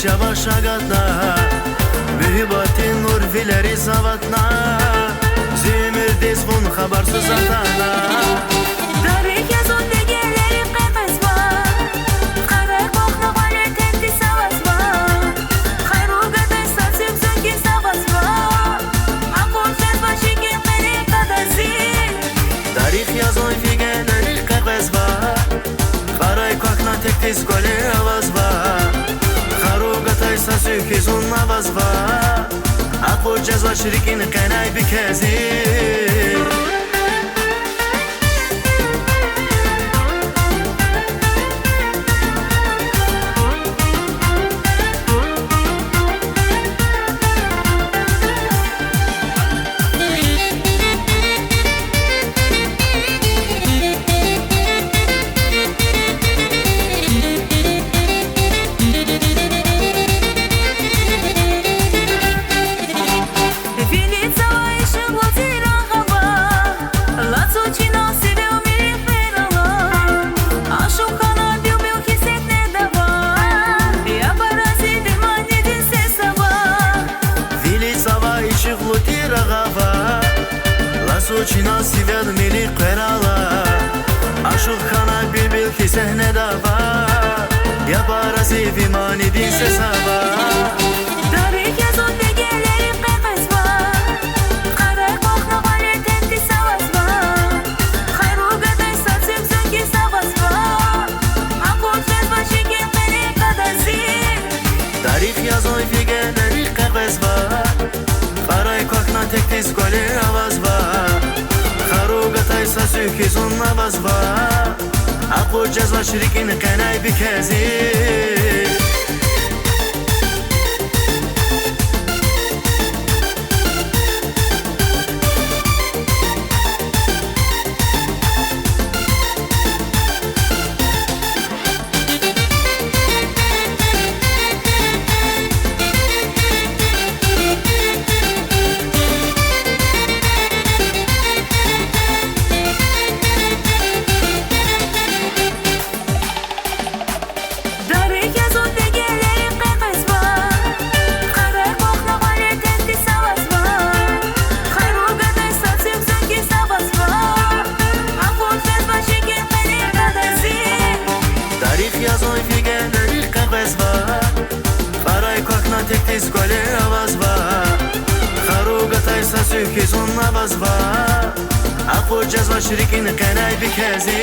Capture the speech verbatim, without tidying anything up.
чавай шагьадатна, муьгьуьббатдин нур вилериз аватна, зи уьмуьрдиз вун хабарсуз атана. Тарих язун дегенлерив къекъвезва, къарай квахьна вале текдиз авазва, харугатай са цуьк зун киз авазва, акъудиз жезва шикил къене кьадази. Тарих язун дегенлерив къекъвезва, къарай квахьна текдиз кӀвале авазва, харугатай са цуьк киз зун авазва, акъудиз жезвач рикӀин къенай бикези. Вили цавай ишигълу тир агъава, лацу чина сивел мили хирала, ашукь хьана билбил хьиз неда ава, я парази ви манидин сес ава. Вили цавай ишигълу тир агъава, лацу чина сивел мили хирала, ашукь хьана билбил хьиз неда ава, я парази ви манидин сес ава. Тарих язун дегенлерив къекъвезва, къарай квахьна вале текдиз авазва, харугатай са цуьк зун киз авазва, акъудиз жезва шикил къене кьадази. Тарих язун дегенлерив къекъвезва, къарай квахьна текдиз кӀвале авазва, харугатай са цуьк киз зун авазва, акъудиз жезвач рикӀин къенай бикези. Тарих язун дегенлерив къекъвезва, къарай квахьна вале текдиз авазва, харугатай са цуьк зун киз авазва, акъудиз жезва шикил къене кьадази. Тарих язун дегенлерив къекъвезва, къарай квахьна текдиз кӀвале авазва, харугатай са цуьк киз зун авазва, акъудиз жезвач рикӀин къенай бикези.